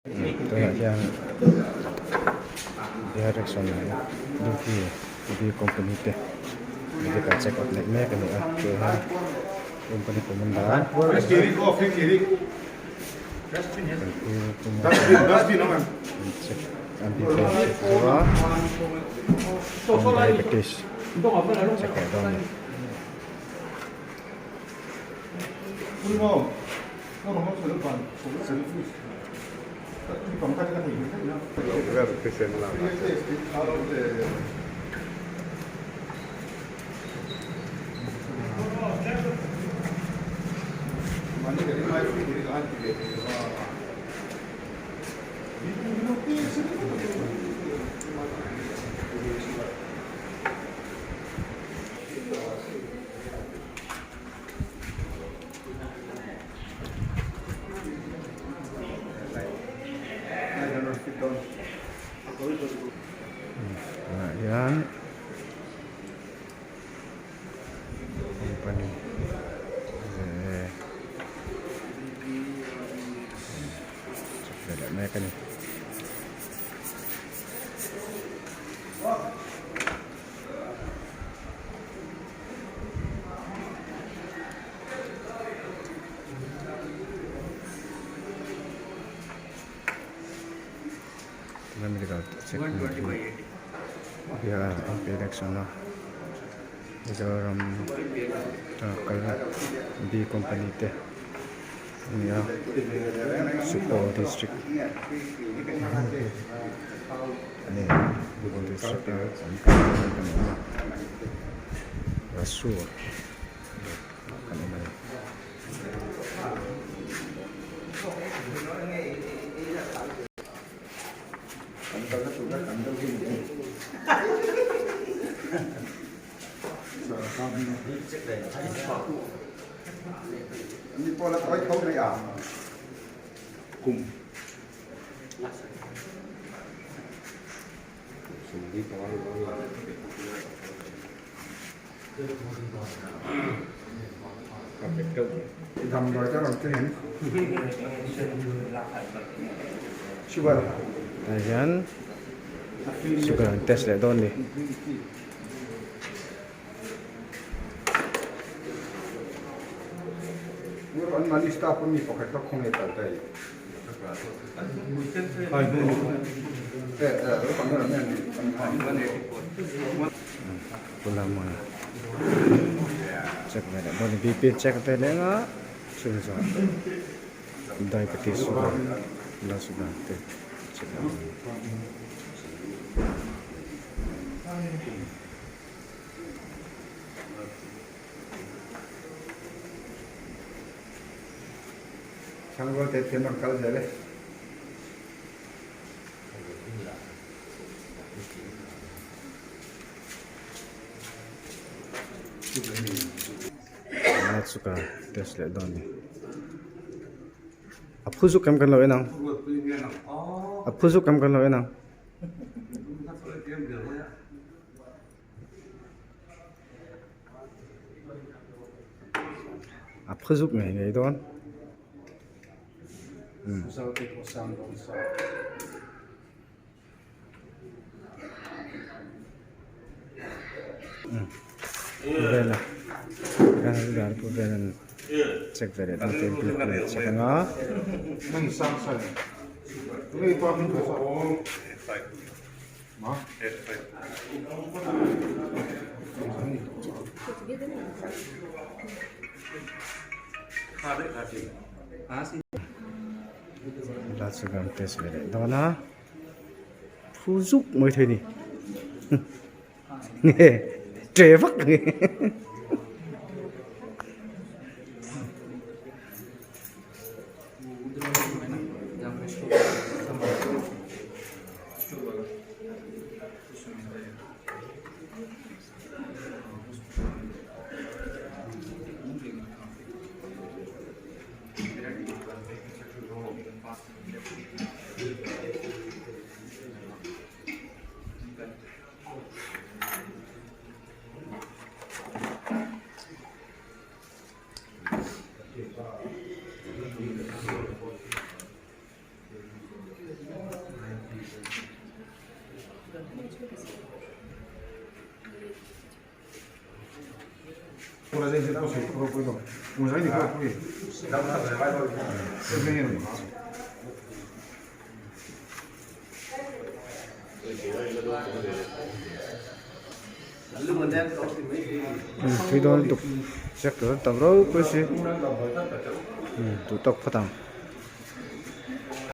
Tunah hian direction duty B company te medical check up neih mek a ni a chuan company commander check an tih tur an check zo a diabetes check leh dawn a ni. Tunah hian company leh chawhmeh leh mek a ni. Election a Mizoram kal B company te a ni a Supaul district a ni Supaul district a awm kan awm a Rasur kan awm a ni. Tah hian sugar an test leh dawn a ni. Pulama check ve leh dawn a ni bp check ve leh anga chhun zawh diabetes sugar blood sugar te check leh dawn a ni. Blood sugar test leh dawn a ni a phu zuk em kan lo en ang a phu zuk em kan lo en ang. A phu zuk ngei ngei dawn. Vela kan dar pu velan check ve leh dawn te check anga. Blood sugar test ve leh dawn a phu zuk mai thei a ni nge che vak a ni. Tui dawn lutuk check tur an tam ropui si duh tawk phawt ang.